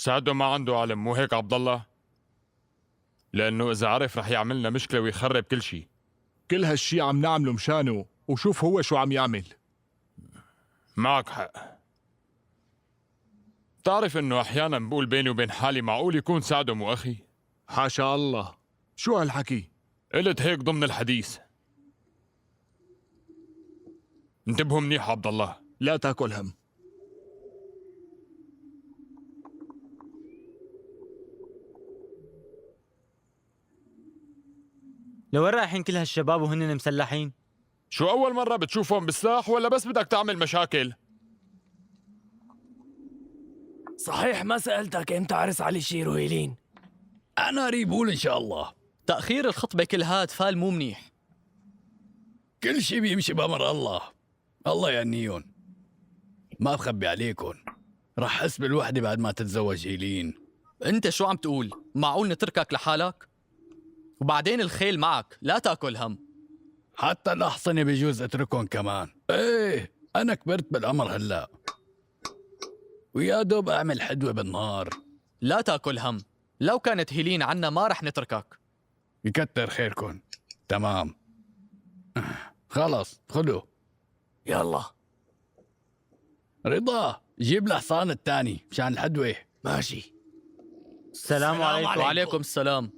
سعدو ما عنده علم، مو هيك عبد الله؟ لأنه إذا عرف رح يعملنا مشكلة ويخرب كل شيء. كل هالشي عم نعمله مشانه، وشوف هو شو عم يعمل. معك حق. بتعرف إنه أحيانا بقول بيني وبين حالي معقول يكون سعدو مو أخي؟ حاشا الله، شو هالحكي؟ قلت هيك ضمن الحديث. انتبهوا منيح عبد الله. لا تاكل هم. لوين رايحين كل هالشباب وهن مسلحين؟ شو أول مرة بتشوفهم بالسلاح ولا بس بدك تعمل مشاكل؟ صحيح ما سألتك امتى عرس علي شير وهيلين؟ أنا ريبول إن شاء الله. تأخير الخطبة كل هاد فال مو منيح. كل شي بيمشي بأمر الله. الله يهنيهم. ما بخبي عليكم، رح أحس بالوحدة بعد ما تتزوج هيلين. أنت شو عم تقول؟ معقول نتركك لحالك؟ وبعدين الخيل معك، لا تاكل هم. حتى الأحصنة بجوز اتركهم كمان. ايه أنا كبرت بالعمر هلا، ويا دوب أعمل حدوة بالنهار. لا تاكل هم، لو كانت هيلين عنا ما رح نتركك. يكتر خيركم. تمام خلص خلو. يلا رضا جيب الحصان الثاني مشان الحدوة. ماشي. السلام عليكم. وعليكم السلام.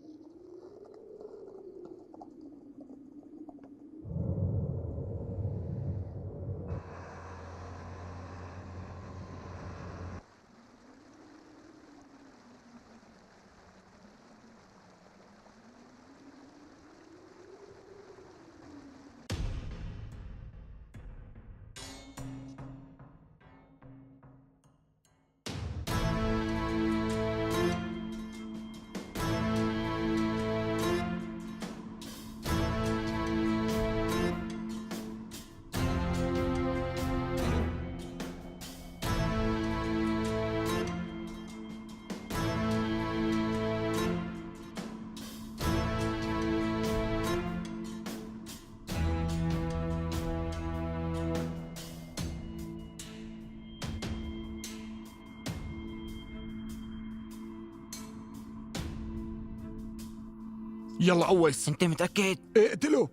يلا قوس. انت متأكد؟ اقتله.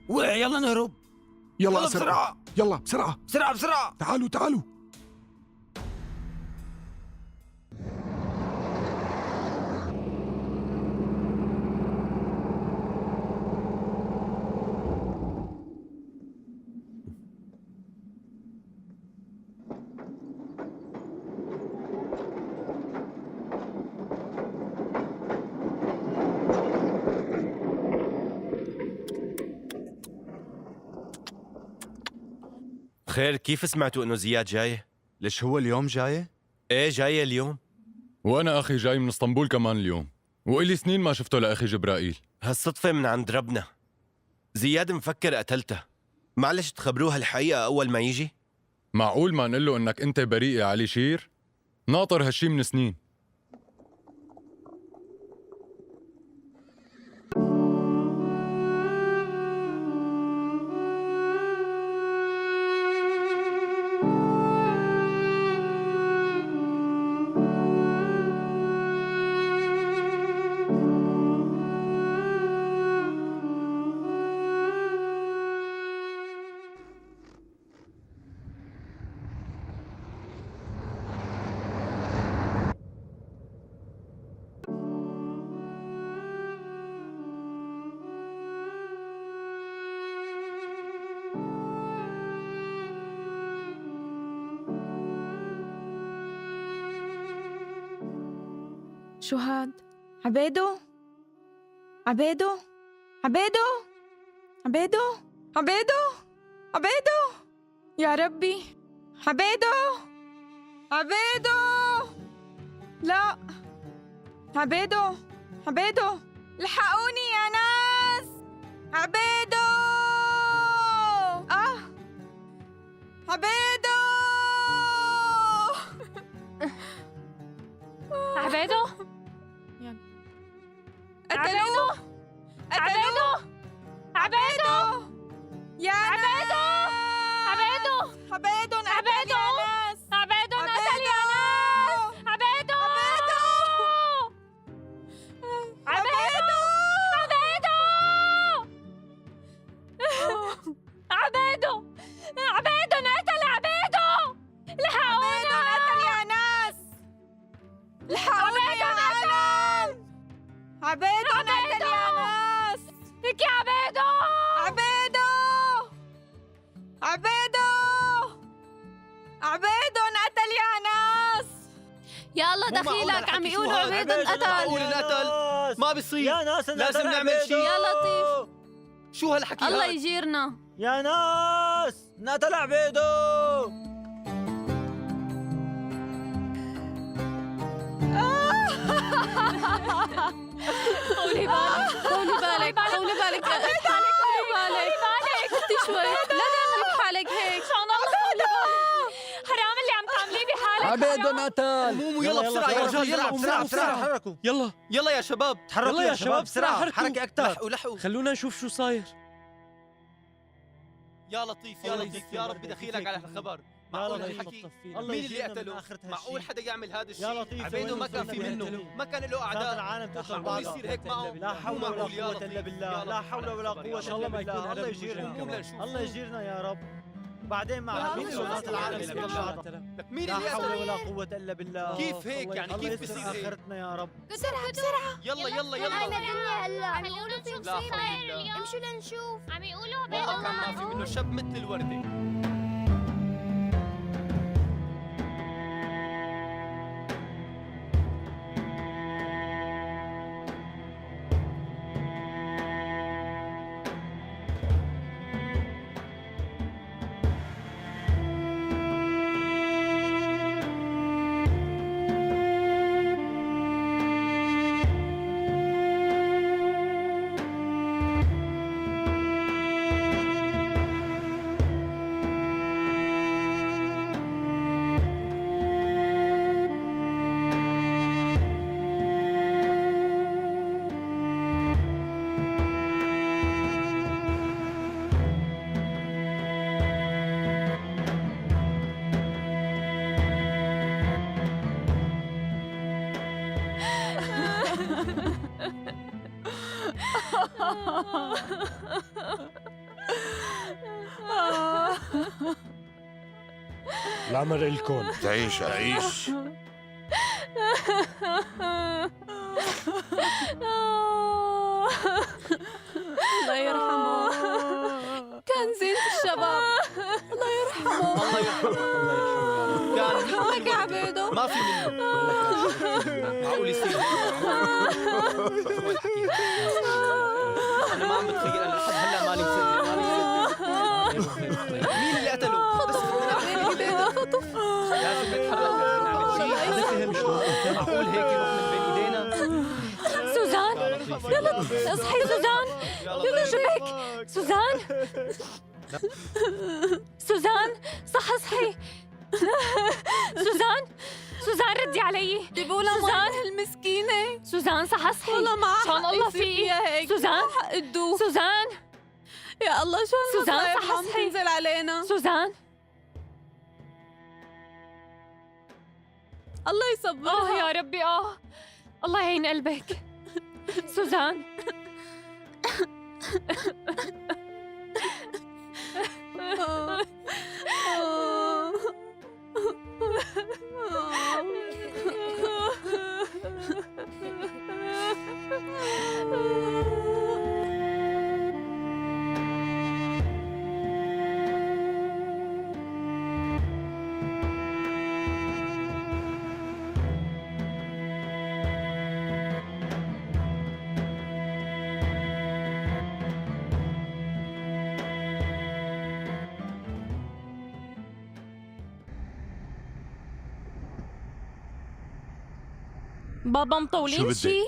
وقع، يلا نهرب. يلا يلا بسرعة. يلا بسرعة بسرعة بسرعة. تعالوا تعالوا. خير، كيف سمعتوا انه زياد جاي؟ ليش هو اليوم جاي؟ ايه جاي اليوم. وانا اخي جاي من اسطنبول كمان اليوم، وإلي سنين ما شفته لاخي جبرائيل. هالصدفة من عند ربنا. زياد مفكر قتلته. معلش تخبروه الحقيقة أول ما يجي؟ معقول ما نقول له انك انت بريء يا علي شير؟ ناطر هالشي من سنين. شو هاد؟ عبيدو؟ عبيدو؟ عبيدو؟ عبيدو؟ عبيدو؟ عبيدو؟ يا ربي، عبيدو؟ عبيدو؟ لا، عبيدو، عبيدو، الحقوني يا ناس! عبيدو! عبيدو! عبيدو؟ قتلوه! قتلوه! عبيدو! يا عبيدو! ناس! يا الله دخيلك، عم يقولوا عبيدو انقتل. معقول انقتل؟ ما بيصير. يا ناس لازم انقتل نعمل عبيدو. شيء. يا لطيف. شو هالحكي الله هاد؟ يجيرنا. يا ناس انقتل عبيدو. طولي بالك، طولي بالك، طولي بالك، طولي بالك، اسكتي شوي، لا تعملي بحالك هيك. مشان الله طولي بالك، حرام اللي عم تعمليه بحالك. عبيدو انقتل. قوموا يلا بسرعة يا رجال، يلا بسرعة بسرعة، تحركوا. يلا يلا يا شباب، تحركوا يلا يا شباب بسرعة، حركة أكثر. لحقوا لحقوا، خلونا نشوف شو صاير. يا لطيف يا لطيف، يا ربي دخيلك على هالخبر. معقول هالحكي؟ الله مين اللي يجيرنا من قتله؟ آخرة هالشي. معقول حدا يعمل هذا الشيء؟ يا لطيف، عبيدو وين ما كان في وصلنا منه، بهالقتل؟ ما كان له صارت اعداء. العالم تقتل معقول بعضها. يصير هيك معه؟ لا حول مو ولا معقول يا قوة لطيف. إلا بالله، يا لا لطيف حول على ولا هالخبر. قوة إن شاء الله إلا ما يكون بالله. هرب الله المجرم. يجيرنا، قوم لنشوف. الله يجيرنا يا رب. بعدين مع لا، مين شو صارت العالم اللي تقتل بعضها؟ لك مين لا اللي حول قتله؟ ولا قوة إلا بالله. كيف هيك الله يعني؟ الله كيف يستر بصير هيك؟ آخرتنا يا رب. بسرعة بسرعة، يلا يلا يلا. هاي الدنيا هلا عم يقولوا في لا حول مصيبة الله. امشوا لنشوف. عم يقولوا عبيدو والله كان ما في منه، شاب مثل الوردة. العمر إلكن. تعيش تعيش. الله يرحمه، كان زينة الشباب، الله يرحمه. الله يرحمه، كان مثل لك يا الوردة. عبيدو. ما في منه. معقول يصير هيك؟ شو هالحكي هاد؟ انا ما عم بتخيل، انا لحد هلا مالي مصدق، مالي مصدق. مين اللي قتله؟ بس بدنا نعرف مين اللي قتله. لازم نتحرك، لازم نعمل شيء. معقول هيك يروح من بين ايدينا؟ سوزان، يلا اصحي سوزان، يلا شو بك؟ سوزان، سوزان صح اصحي. سوزان، سوزان ردي علي. جيبوا لها سوزان. مي المسكينة. سوزان صح اصحي. والله معها شان حق الله يصير فيك. فيها هيك. سوزان. معها حق تدوخ. سوزان. يا الله شو سوزان، هالمصايب صح عم اصحي. تنزل علينا. سوزان. الله يصبرها. اه يا ربي، اه الله يعين قلبك. سوزان. بابا شو مطولين بدك؟ شي؟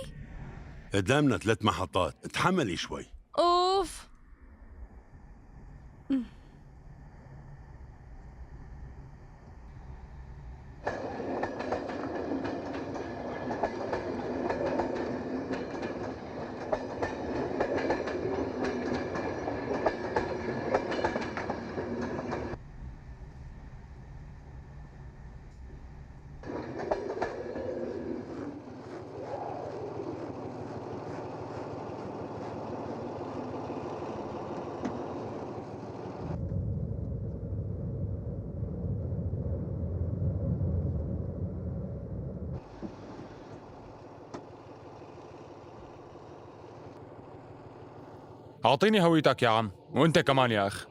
قدامنا 3 محطات، تحملي شوي. اوف. أعطيني هويتك يا عم، وأنت كمان يا أخ.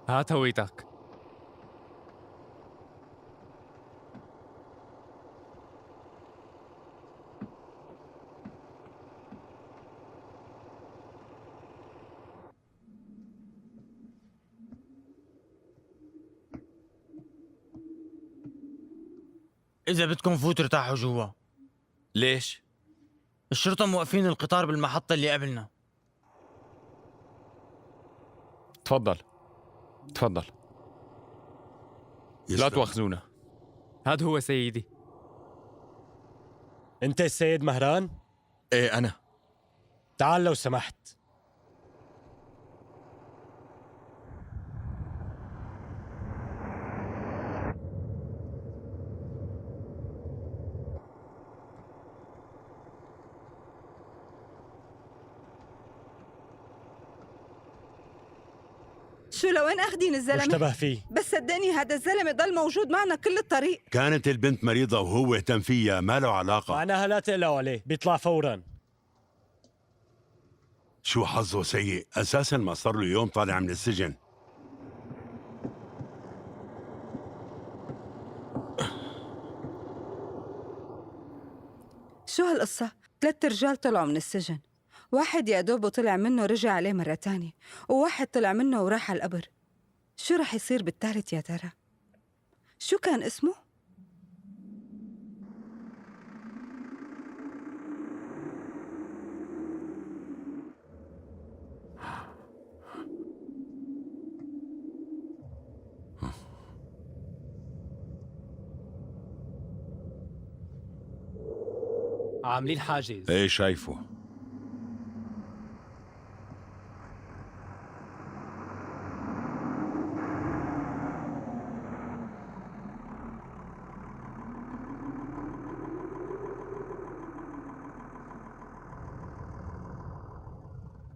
هات هويتك. إذا بدكم فوتوا ارتاحوا جوا. ليش؟ الشرطة موقفين القطار بالمحطة اللي قبلنا. تفضل تفضل. لا يسلم. تواخذونا. هذا هو سيدي. أنت السيد مهران؟ ايه أنا. تعال لو سمحت. شو لوين اخذين الزلمه؟ مشتبه فيه. بس صدقني هذا الزلمه ضل موجود معنا كل الطريق. كانت البنت مريضة وهو اهتم فيها، ما له علاقة. معناها لا تقلقوا عليه، بيطلع فورا. شو حظه سيء، أساسا ما صار له يوم طالع من السجن. شو هالقصة؟ 3 رجال طلعوا من السجن، واحد يا دوب طلع منه رجع عليه مرة تانية، وواحد طلع منه وراح على القبر. شو رح يصير بالثالث يا ترى؟ شو كان اسمه؟ عاملين حاجز. ايه شايفه.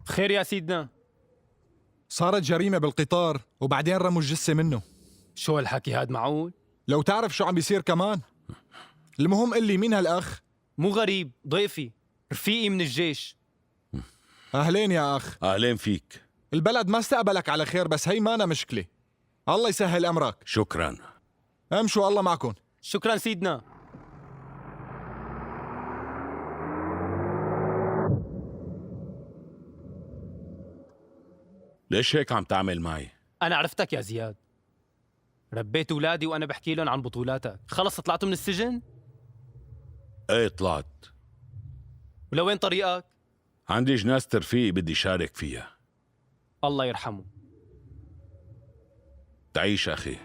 خير يا سيدنا. صارت جريمة بالقطار وبعدين رموا الجثة منه. شو هالحكي هاد معقول؟ لو تعرف شو عم بيصير كمان. المهم قل لي مين هالأخ؟ مو غريب، ضيفي، رفيقي من الجيش. أهلين يا أخ. أهلين فيك. البلد ما استقبلك على خير، بس هي مانا مشكلة. الله يسهل أمرك. شكرا. امشوا، الله معكم. شكرا سيدنا. ليش هيك عم تعمل معي؟ أنا عرفتك يا زياد، ربيت أولادي وأنا بحكي لهم عن بطولاتك. خلص طلعتوا من السجن؟ ايه طلعت. ولوين طريقك؟ عندي جنازة رفيقي بدي شارك فيها. الله يرحمه. تعيش أخي.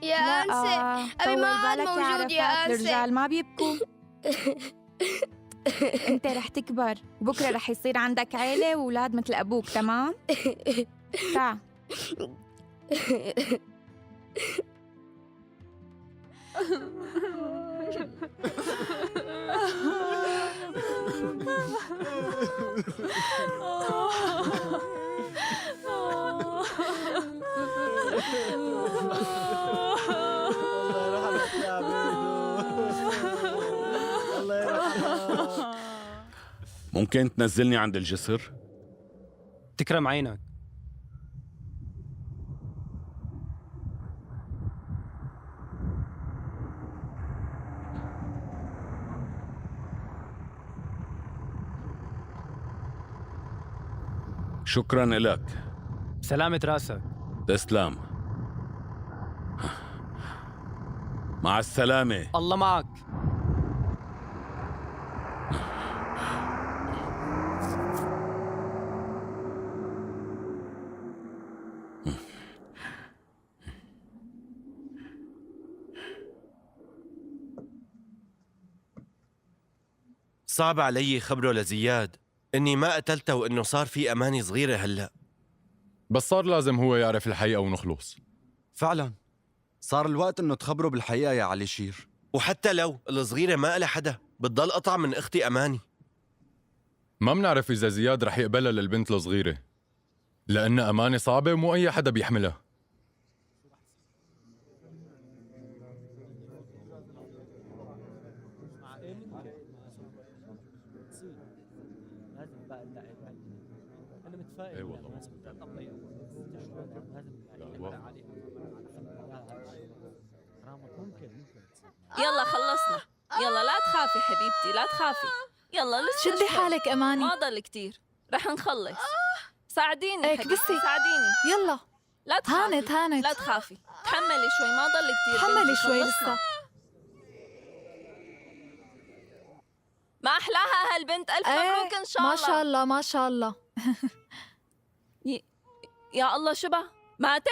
يا أنسة، أبي ما عاد موجود يا أنسة. الرجال ما بيبكوا. أنت رح تكبر وبكرة رح يصير عندك عيلة وأولاد مثل أبوك، تمام؟ تعا. الله يرحمك يا عبيدو، الله يرحمك. ممكن تنزلني عند الجسر؟ تكرم عينك. شكرا لك. سلامة راسك. تسلم. مع السلامة. الله معك. صعب علي خبره لزياد إني ما قتلته وإنه صار في أماني صغيرة هلأ. بس صار لازم هو يعرف الحقيقة ونخلص. فعلا صار الوقت انه تخبره بالحقيقة يا علي شير. وحتى لو الصغيرة ما لها حدا، بتضل قطع من أختي أماني. ما بنعرف إذا زياد رح يقبلها للبنت الصغيرة، لأنها أمانة صعبة ومو أي حدا بيحملها. اي والله مظبوط. يلا خلصنا، يلا لا تخافي حبيبتي، لا تخافي، يلا لسه شدي شوي. حالك أماني. ما ضل كتير، رح نخلص. ساعديني إيه، حبيبتي، كبسي. ساعديني. يلا. لا تخافي، هانت هانت. لا تخافي، تحملي شوي، ما ضل كتير تحملي بنتي، شوي خلصنا. لسه. ما أحلاها هالبنت، ألف إيه، مبروك إن شاء الله. ما شاء الله ما شاء الله. يا الله شبه ماتت؟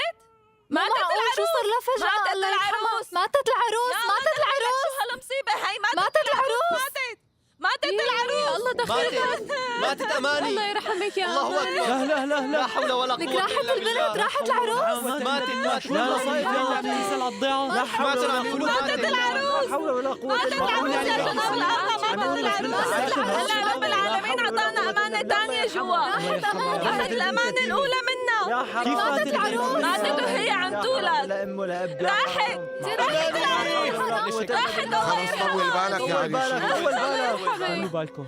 ماتت معقول العروس. شو صار لها فجأة؟ ماتت الله يرحمها. العروس. ماتت العروس، يا ماتت الله دخيلك، العروس. شو هالمصيبة هي؟ ماتت العروس. ماتت، ماتت العروس. الله دخيلك. ماتت أماني. الله يرحمك يا الله أماني. أكبر. لا لا لا لا حول ولا لك قوة راحت إلا بالله. البنت، راحت العروس. ماتت ماتت. لا لا صاير، يلا عم تنزل على الضيعة. لا حول ماتت ولا عم يقولوا قوة. ماتت. العروس. لا حول ولا قوة ماتت إلا العروس بالله. يا شباب الأرض، ماتت العروس. هلا رب العالمين عطانا أمانة تانية جوا. أخذ الأمانة الأولى منا. كيف ماتت العروس؟ ماتت وهي عم تولد. لا أم ولا أب. راحت، راحت العروس، راحت. الله خلص طول بالك يا طول علي بالك، شير. طول بالك. خلوا بالكم.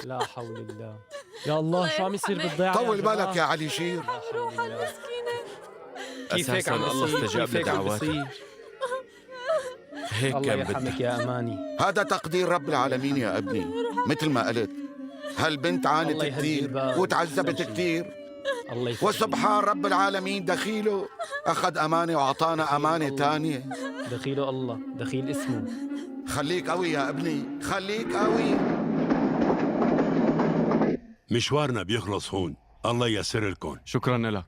لا حول الله. يا الله شو عم يصير بالضيعة يا طول جماعة؟ بالك يا علي شير. روح المسكينة. كيف هيك أساساً عم الله بيصير؟ استجاب كيف هيك عم لدعواتك. بيصير؟ هيك الله كان يرحمك بدها. يا أماني. هذا تقدير رب العالمين يا ابني، مثل ما قلت هالبنت عانت الله يهدي كثير البال. وتعذبت كثير، الله يخليك. وسبحان رب العالمين دخيله أخذ أمانة وأعطانا أمانة تانية. دخيله الله، دخيل اسمه. خليك قوي يا ابني، خليك قوي. مشوارنا بيخلص هون، الله ييسر لكم. شكرا لك.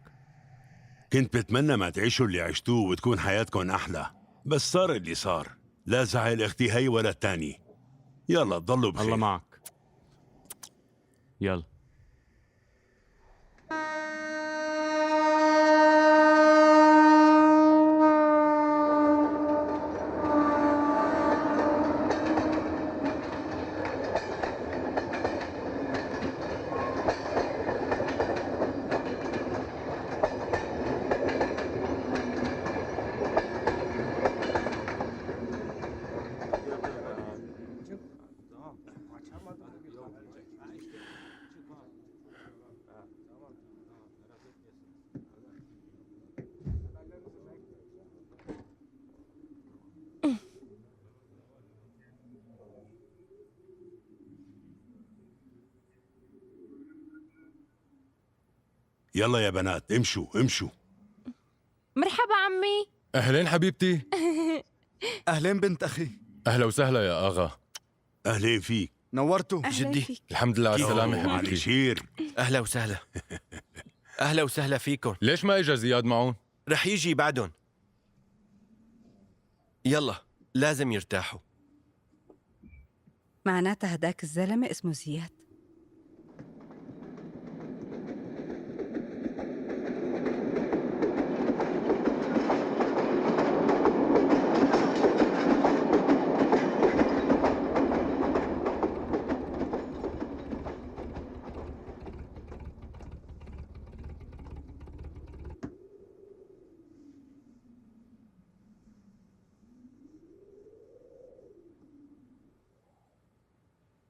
كنت بتمنى ما تعيشوا اللي عشتوه وتكون حياتكم أحلى، بس صار اللي صار. لا زعل اختي هي ولا التاني. يلا تضلوا بخير. الله معك. يلا. يلا يا بنات امشوا امشوا. مرحبا عمي. أهلين حبيبتي. أهلين بنت أخي. أهلا وسهلا يا آغا. أهلين فيك. نورتوا. أهلاً جدي. فيك. الحمد لله على السلامة علي حبيبتي. شير. أهلا وسهلا. أهلا وسهلا فيكم. ليش ما إجا زياد معهم؟ رح يجي بعدهم. يلا لازم يرتاحوا. معناتها هداك الزلمة اسمه زياد.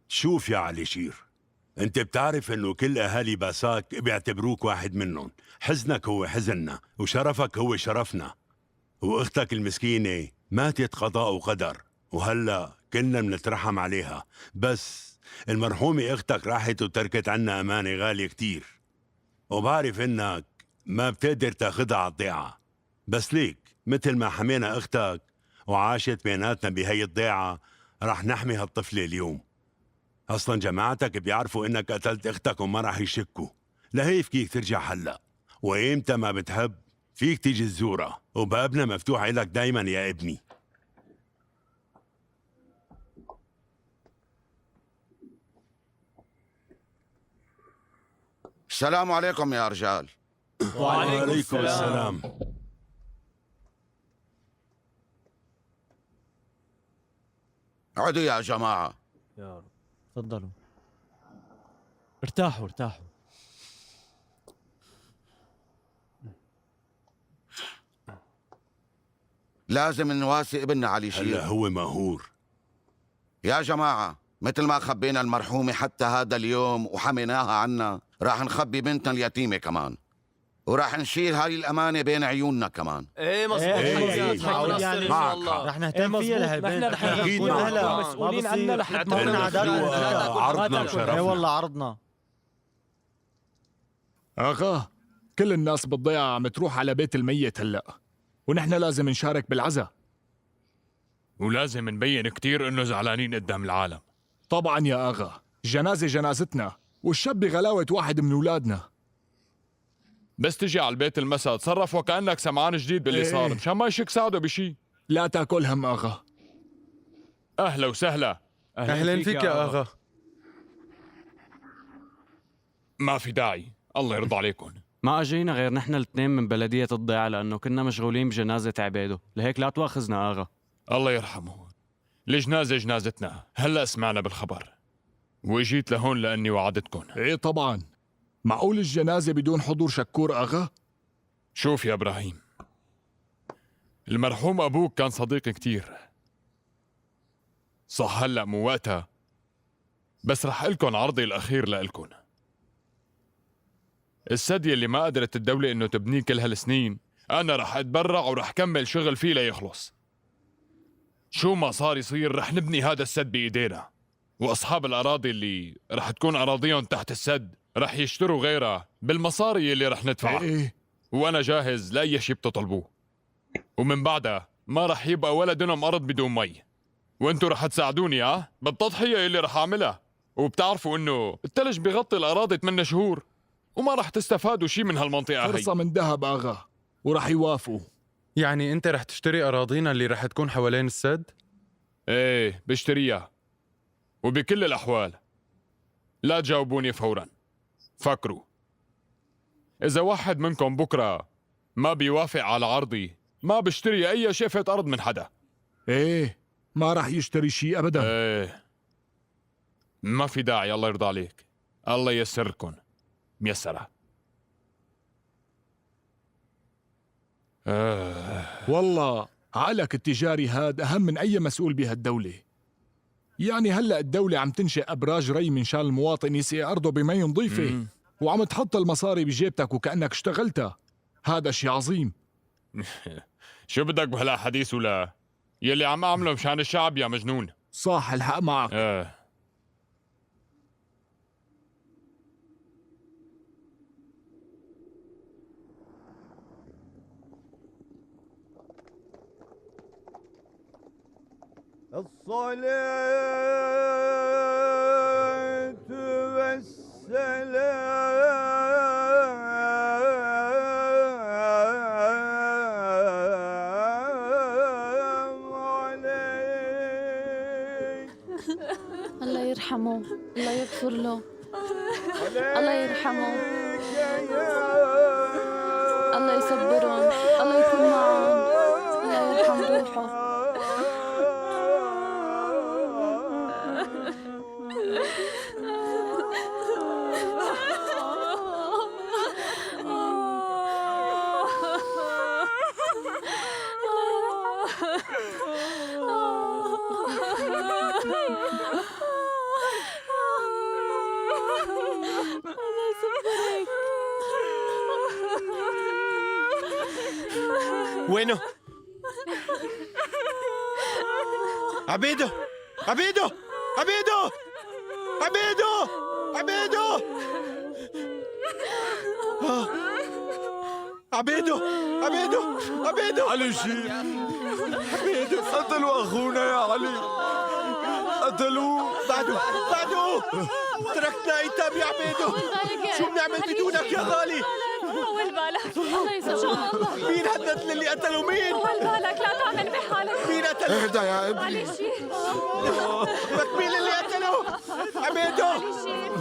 شوف يا علي شير، انت بتعرف انه كل اهالي باساك بيعتبروك واحد منهم. حزنك هو حزننا وشرفك هو شرفنا، واختك المسكينة ماتت قضاء وقدر، وهلا كلنا بنترحم عليها. بس المرحومة اختك راحت وتركت عنا امانة غالية كتير، وبعرف انك ما بتقدر تاخدها على الضيعة، بس ليك مثل ما حمينا اختك وعاشت بيناتنا بهي الضيعة رح نحمي هالطفلة اليوم. اصلا جماعتك بيعرفوا انك قتلت اختك وما رح يشكوا، لهي فيك ترجع هلا، وايمتى ما بتحب فيك تيجي تزورها، وبابنا مفتوح لك دايما يا ابني. السلام عليكم يا رجال. وعليكم السلام. اقعدوا يا جماعة. يا رب تفضلوا. ارتاحوا ارتاحوا. لازم نواسي ابننا علي شير. هلا هو مقهور. يا جماعة، مثل ما خبينا المرحومة حتى هذا اليوم وحميناها عنا، راح نخبي بنتنا اليتيمة كمان، وراح نشيل هاي الأمانة بين عيوننا كمان. ايه مظبوط. إيه، حكي معقول يعني يعني؟ ان شاء الله. رح نهتم فيها لهالبنت. نحن رح أكيد نكون معك. أهلها مسؤولين عنا لحد ما نعتبرنا عدالة. عرضنا ايه وشرفنا. والله عرضنا. اغا، كل الناس بالضيعة عم تروح على بيت الميت هلأ، ونحن لازم نشارك بالعزاء. ولازم نبين كتير انه زعلانين قدام العالم. طبعا يا اغا، الجنازة جنازتنا، والشاب بغلاوة واحد من اولادنا. بس تجي على البيت المساء تصرف وكأنك سمعان جديد باللي إيه. صار، مشان ما يشك سعده بشي. لا تاكل هم اغا. اهلا وسهلا. أهلا فيك يا آغا. ما في داعي، الله يرضى عليكم. ما اجينا غير نحن الاثنين من بلدية الضيعة لأنه كنا مشغولين بجنازة عبيده، لهيك لا تواخذنا آغا. الله يرحمه. الجنازة جنازتنا، هلا سمعنا بالخبر واجيت لهون لأني وعدتكم. ايه طبعا، معقول الجنازة بدون حضور شكور اغا؟ شوف يا ابراهيم، المرحوم ابوك كان صديقي كتير. صح هلا مو وقتها، بس رح لكم عرضي الاخير لإلكم. السد يلي ما قدرت الدولة انه تبنيه كل هالسنين، انا رح اتبرع ورح كمل شغل فيه ليخلص. شو ما صار يصير رح نبني هذا السد بايدينا، واصحاب الاراضي اللي رح تكون اراضيهم تحت السد رح يشتروا غيرها بالمصاري اللي رح ندفعها. ايه. وانا جاهز لاي شيء بتطلبوه، ومن بعدها ما رح يبقى ولا دنم ارض بدون مي، وانتم رح تساعدوني بالتضحيه اللي رح اعملها. وبتعرفوا انه الثلج بغطي الاراضي 8 شهور، وما رح تستفادوا شيء من هالمنطقه هي. فرصة من ذهب اغا، ورح يوافقوا. يعني أنت رح تشتري أراضينا اللي رح تكون حوالين السد؟ ايه بشتريها، وبكل الاحوال لا تجاوبوني فورا، فكروا. اذا واحد منكم بكره ما بيوافق على عرضي، ما بشتري اي شقفه ارض من حدا. ايه، ما رح يشتري شيء ابدا. ايه ما في داعي، الله يرضى عليك، الله ييسركم ميسرة. والله عقلك التجاري هاد أهم من أي مسؤول بهالدولة. يعني هلأ الدولة عم تنشئ أبراج ري من شان المواطن يسقي أرضه بمي نظيفة، وعم تحط المصاري بجيبتك وكأنك اشتغلتها. هذا شيء عظيم. شو بدك بهالأحاديث ولا يلي عم أعمله مشان الشعب يا مجنون؟ صح، الحق معك. الصلاة والسلام عليك. الله يرحمه، الله يغفر له، الله يرحمه، الله يصبرهم، الله يكون معهم، الله يرحم روحه. الله يصبرك. وينه؟ عبيده، عبيده، عبيده، عبيده، عبيده، عبيده، عبيده، عبيده. علي شير، عبيده، قتلوا أخونا يا علي، قتلوه. بعده، بعده، تركتنا ايتام يا عبيده، شو بنعمل بدونك يا غالي؟ طول بالك، الله يسامحك. مين هالندل اللي قتله؟ مين؟ طول بالك، لا تعمل بحالك. مين قتله؟ اهدى يا ابني. علي شير. لك مين اللي قتله؟ عبيده. علي شير،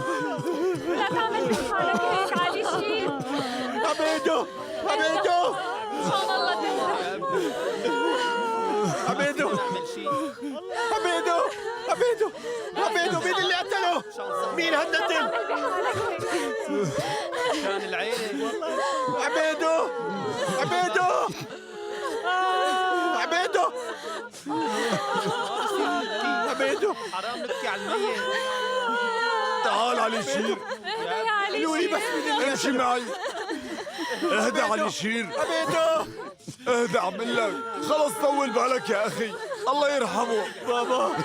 لا تعمل بحالك هيك علي شير. عبيده، عبيده، ان شاء الله تهدى. عبيده. نعمل شيء. عبيدو، عبيدو، عبيدو، مين اللي قتله؟ مين هالندل؟ مشان العيلة والله. عبيدو، عبيدو، عبيدو، عبيدو. حرام نبكي على الميت. تعال علي شير. اهدى يا علي قولوا لي بس مين اللي امشي معي. اهدى علي شير. عبيدو، اهدى عم لك، خلص طول بالك يا اخي، الله يرحمه. بابا،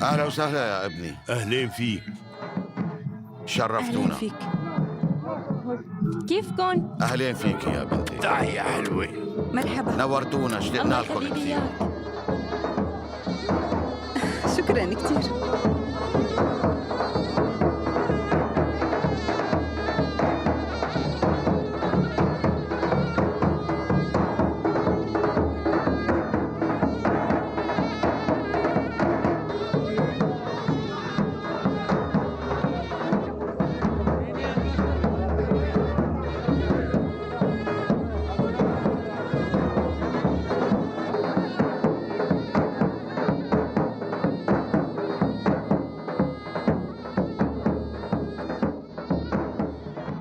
أهلا وسهلا يا ابني. أهلين فيك. شرفتونا. أهلين فيك. كيفكن؟ أهلين فيك يا بنتي. تعي يا حلوة. مرحبا. نورتونا، اشتقنا الله لكم يخليك كثير. إياك. شكرا كثير.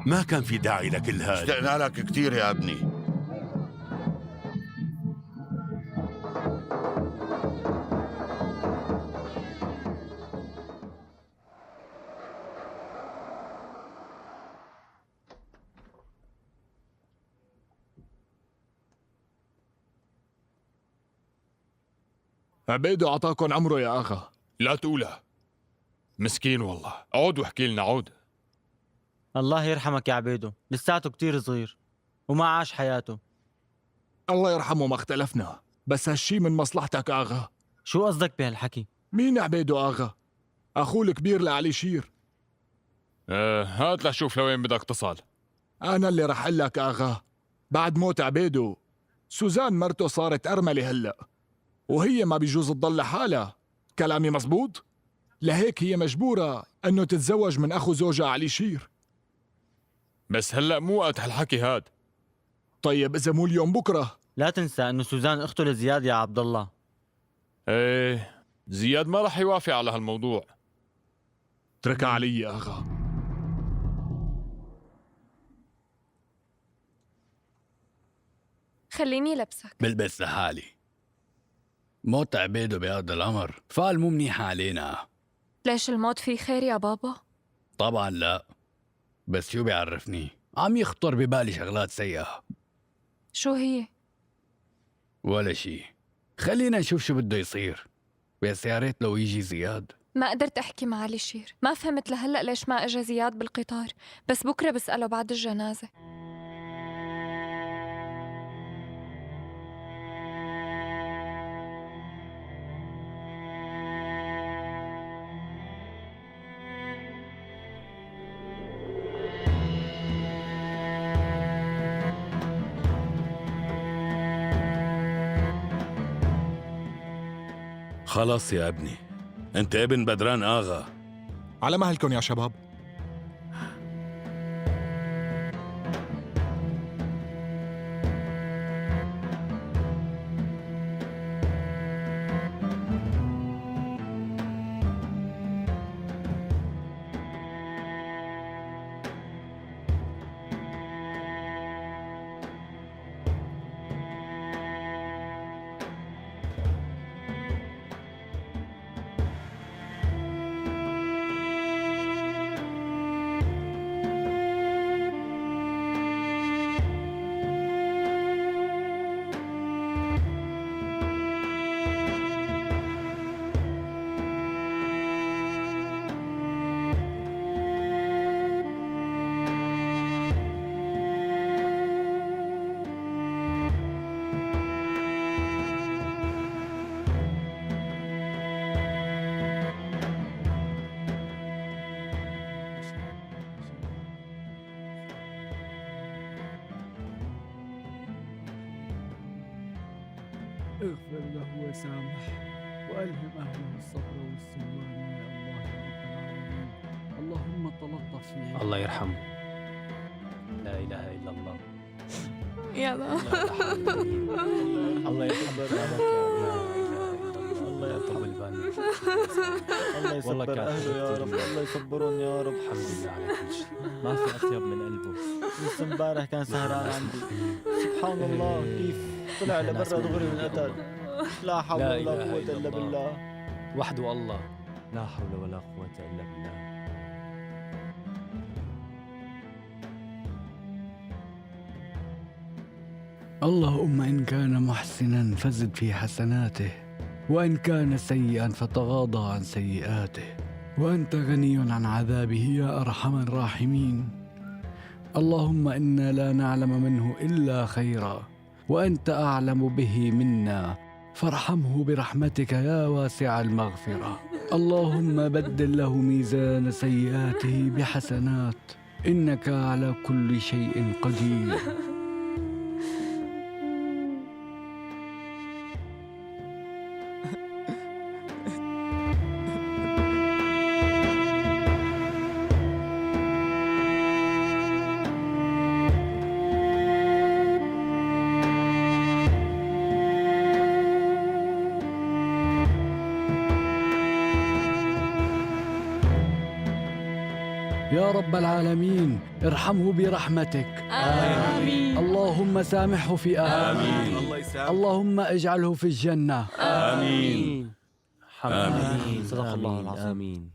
ما كان في داعي لكل هذا. اشتقنا لك كثير يا ابني. عبيدو عطاكم عمره يا اغا. لا تقولها، مسكين والله. عود واحكي لنا، عود. الله يرحمك يا عبيدو، لساته كتير صغير وما عاش حياته. الله يرحمه، ما اختلفنا، بس هالشي من مصلحتك آغا. شو قصدك بهالحكي؟ مين عبيدو آغا؟ أخوه الكبير لعلي شير. هات لشوف لوين بدك تصل. أنا اللي رح أقول لك آغا، بعد موت عبيدو سوزان مرته صارت أرملة هلأ، وهي ما بيجوز تضل لحالها. كلامي مزبوط؟ لهيك هي مجبورة أنه تتزوج من أخو زوجها علي شير. بس هلأ مو وقت هالحكي هاد. طيب إذا مو اليوم بكرة. لا تنسى إنه سوزان أخته لزياد يا عبد الله. إيه، زياد ما رح يوافق على هالموضوع. اتركها علي يا أغا. خليني لبسك. بلبس لحالي. موت عبيده بهذا الأمر فال مو منيحة علينا. ليش الموت فيه خير يا بابا؟ طبعا لا، بس شو بيعرفني، عم يخطر ببالي شغلات سيئة. شو هي؟ ولا شي، خلينا نشوف شو بده يصير. بس يا ريت لو يجي زياد. ما قدرت أحكي مع علي شير، ما فهمت لهلأ ليش ما إجا زياد بالقطار، بس بكرة بسأله بعد الجنازة. خلص يا ابني، انت ابن بدران آغا. على مهلكم يا شباب. اغفر له وسامح، وألهم أهله الصبر والسلوان يا الله يا رب العالمين. اللهم تلطف فيه. الله يرحمه. لا إله إلا الله. يلا. الله يرحمه. الله يطول بالك. الله يصبر أهله يا رب، الله يصبرهم يا رب. الحمد لله على كل شيء. ما في أطيب من قلبه. لسه امبارح كان سهران عندي، سبحان الله كيف طلع لبرا دغري وانقتل. لا حول لا ولا إله قوة إلا إلا الله. بالله. وحده الله. لا حول ولا قوة إلا بالله. اللهم إن كان محسنا فزد في حسناته، وإن كان سيئا فتغاضى عن سيئاته، وأنت غني عن عذابه يا أرحم الراحمين. اللهم إنا لا نعلم منه إلا خيرا، وأنت أعلم به منا، فارحمه برحمتك يا واسع المغفرة. اللهم بدل له ميزان سيئاته بحسنات، إنك على كل شيء قدير. يا رب العالمين ارحمه برحمتك. آمين. اللهم سامحه في أهله. آمين. الله يسامحه. اللهم اجعله في الجنة. آمين. آمين. صدق الله العظيم. آمين.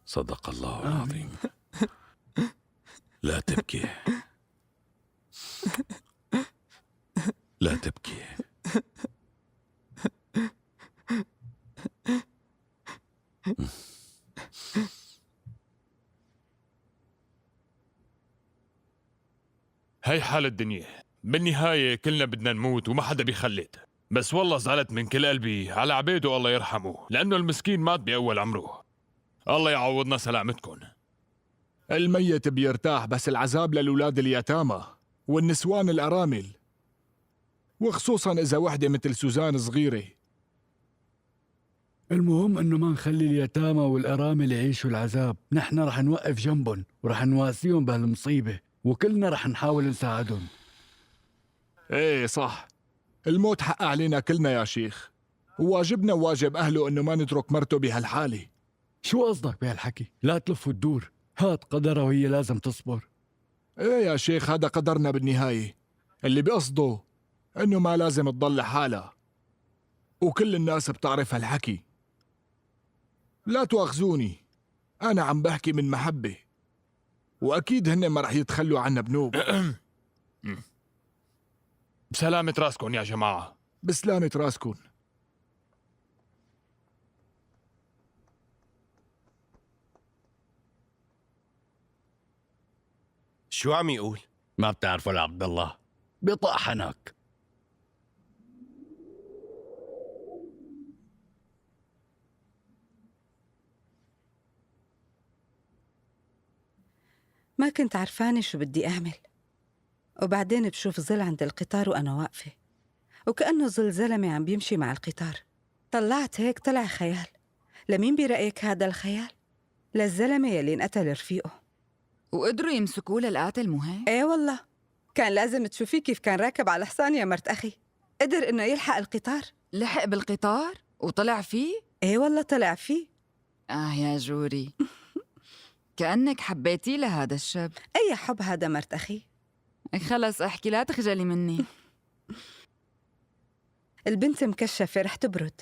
صدق الله العظيم. لا تبكي، لا تبكي. هاي حال الدنيا، بالنهاية كلنا بدنا نموت وما حدا بيخلد. بس والله زعلت من كل قلبي على عبيده الله يرحمه، لأنه المسكين مات بأول عمره. الله يعوضنا سلامتكم. الميت بيرتاح، بس العذاب للولاد اليتامى والنسوان الأرامل، وخصوصا إذا وحدة مثل سوزان صغيرة. المهم انه ما نخلي اليتامى والارامل يعيشوا العذاب. نحن رح نوقف جنبهم ورح نواسيهم بهالمصيبة، وكلنا رح نحاول نساعدهم. ايه صح، الموت حق علينا كلنا يا شيخ، وواجبنا وواجب أهله إنه ما نترك مرته بهالحالة. شو قصدك بهالحكي؟ لا تلف وتدور، هات قدرها وهي لازم تصبر. ايه يا شيخ، هذا قدرنا بالنهاية. اللي بقصده إنه ما لازم تضل لحالها، وكل الناس بتعرف هالحكي. لا تواخذوني، أنا عم بحكي من محبة، وأكيد هن ما رح يتخلوا عنا بنوب. بسلامة راسكم يا جماعة. بسلامة راسكم. شو عم يقول؟ ما بتعرفه لعبد الله، بيطق حنك. ما كنت عرفانة شو بدي أعمل، وبعدين بشوف ظل عند القطار وأنا واقفة، وكأنه ظل زلمة عم بيمشي مع القطار. طلعت هيك طلع خيال. لمين برأيك هذا الخيال؟ للزلمة يلي انقتل رفيقه. وقدروا يمسكوه للقاتل مو هيك؟ ايه والله، كان لازم تشوفيه كيف كان راكب على حصان يا مرت أخي. قدر إنه يلحق القطار. لحق بالقطار وطلع فيه؟ ايه والله طلع فيه. آه يا جوري، كأنك حبيتيه لهذا الشاب. أي حب هذا مرت أخي؟ خلص احكي، لا تخجلي مني. البنت مكشفة رح تبرد.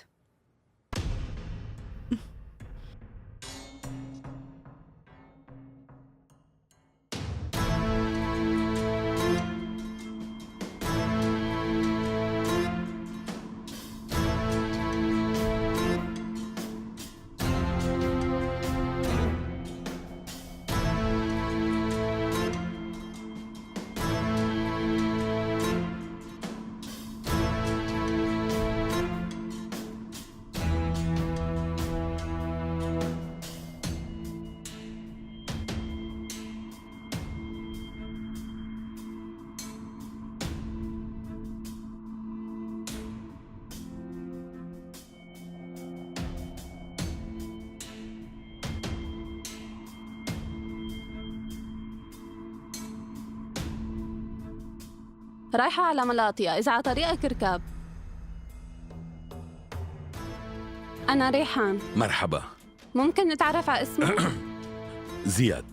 رايحة على ملاطيا، إذا على طريقك اركب. أنا ريحان. مرحبا. ممكن نتعرف على اسمك؟ زياد.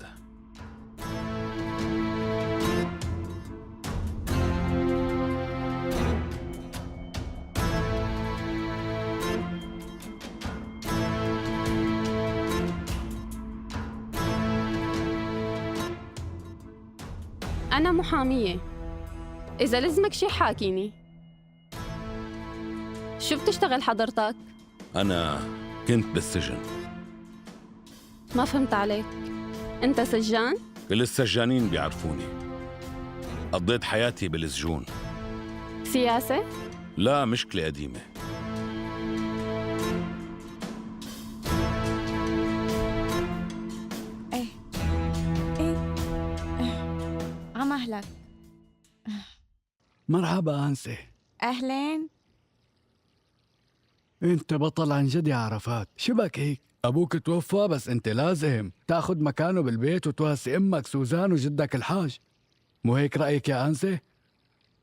أنا محامية، إذا لزمك شي حاكيني. شو بتشتغل حضرتك؟ أنا كنت بالسجن. ما فهمت عليك، أنت سجان؟ كل السجانين بيعرفوني، قضيت حياتي بالسجون. سياسة؟ لا، مشكلة قديمة. ايه ايه عمهلك. مرحبا أنسة. أهلين. انت بطل عن جد يا عرفات، شبك هيك؟ ابوك توفى بس انت لازم تاخذ مكانه بالبيت وتواسي امك سوزان وجدك الحاج، مو هيك رايك يا انسه؟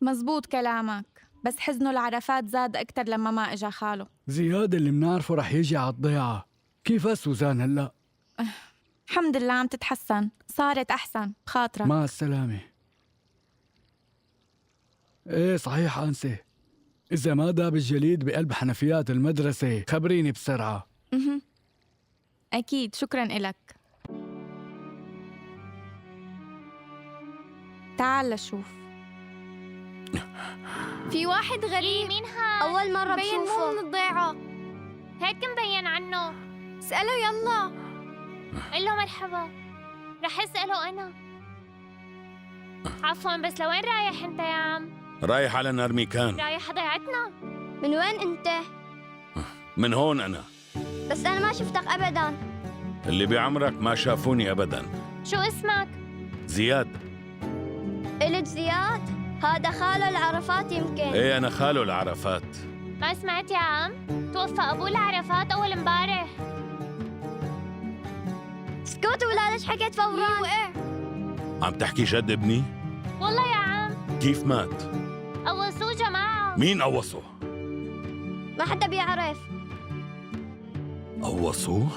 مزبوط كلامك، بس حزنه لعرفات زاد أكتر لما ما إجا خاله. زياد اللي منعرفه رح يجي على الضيعه. كيف سوزان هلا؟ الحمد لله عم تتحسن، صارت أحسن بخاطرك. مع السلامه. ايه صحيح انسه، إذا ما داب الجليد بقلب حنفيات المدرسة خبريني بسرعة. أكيد، شكراً إلك. تعال لشوف. في واحد غريب. مين هاد؟ أول مرة مبين بشوفه. مو من الضيعة، هيك مبين عنه. اسأله يلا. قل له مرحبا. رح اسأله أنا. عفوا، بس لوين رايح أنت يا عم؟ رايح على نارميكان. رايح ضيعتنا. من وين أنت؟ من هون أنا. بس أنا ما شفتك أبدا. اللي بعمرك ما شافوني أبدا. شو اسمك؟ زياد. قلت زياد؟ هذا خاله العرفات يمكن. ايه أنا خاله العرفات. ما سمعت يا عم؟ توفى أبوه العرفات أول امبارح. اسكت ولا ليش حكيت فورا؟ وقع. عم تحكي جد ابني؟ والله يا عم. كيف مات؟ قوصوه جماعة. مين قوصه؟ ما حدا بيعرف. قوصوه؟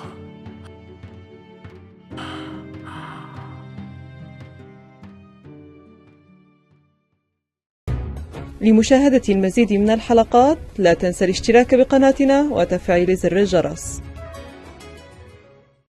لمشاهدة المزيد من الحلقات لا تنسى الاشتراك بقناتنا وتفعيل زر الجرس.